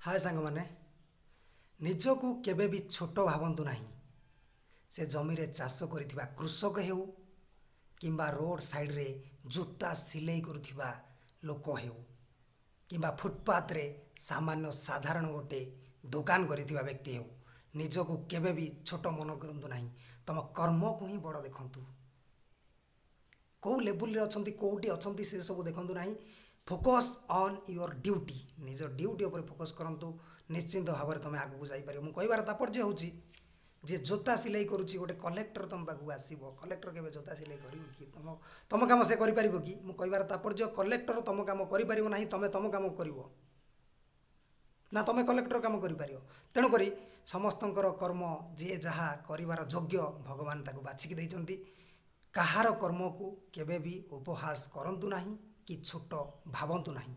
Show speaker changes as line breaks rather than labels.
ହାଏ ସାଙ୍ଗମାନେ, ନିଜକୁ କେବେ ବି ଛୋଟ ଭାବନ୍ତୁ ନାହିଁ। ସେ ଜମିରେ ଚାଷ କରିଥିବା କୃଷକ ହେଉ କିମ୍ବା ରୋଡ଼ ସାଇଡ଼ରେ ଜୋତା ସିଲେଇ କରୁଥିବା ଲୋକ ହେଉ କିମ୍ବା ଫୁଟପାଥରେ ସାମାନ୍ୟ ସାଧାରଣ ଗୋଟେ ଦୋକାନ କରିଥିବା ବ୍ୟକ୍ତି ହେଉ, ନିଜକୁ କେବେ ବି ଛୋଟ ମନ କରନ୍ତୁ ନାହିଁ। ତୁମ କର୍ମକୁ ହିଁ ବଡ଼ ଦେଖନ୍ତୁ। କେଉଁ ଲେବୁଲରେ ଅଛନ୍ତି, କେଉଁଠି ଅଛନ୍ତି, ସେସବୁ ଦେଖନ୍ତୁ ନାହିଁ। ଫୋକସ୍ ଅନ୍ your duty, ନିଜ ଡ୍ୟୁଟି ଉପରେ ଫୋକସ୍ କରନ୍ତୁ, ନିଶ୍ଚିନ୍ତ ଭାବରେ ତୁମେ ଆଗକୁ ଯାଇପାରିବ। ମୁଁ କହିବାର ତାତ୍ପର୍ଯ୍ୟ ହେଉଛି, ଯେ ଜୋତା ସିଲେଇ କରୁଛି ଗୋଟେ କଲେକ୍ଟର ତୁମ ପାଖକୁ ଆସିବ, କଲେକ୍ଟର କେବେ ଜୋତା ସିଲେଇ କରିବ କି? ତୁମ କାମ ସେ କରିପାରିବ କି? ମୁଁ କହିବାର ତାତ୍ପର୍ଯ୍ୟ, କଲେକ୍ଟର ତୁମ କାମ କରିପାରିବ ନାହିଁ। ତୁମେ ତୁମ କାମ କରିବ ନା ତୁମେ କଲେକ୍ଟର କାମ କରିପାରିବ? ତେଣୁକରି ସମସ୍ତଙ୍କର କର୍ମ, ଯିଏ ଯାହା କରିବାର ଯୋଗ୍ୟ ଭଗବାନ ତାକୁ ବାଛିକି ଦେଇଛନ୍ତି। କାହାର କର୍ମକୁ କେବେ ବି ଉପହାସ କରନ୍ତୁ ନାହିଁ କି ଛୋଟ ଭାବନ୍ତୁ ନାହିଁ।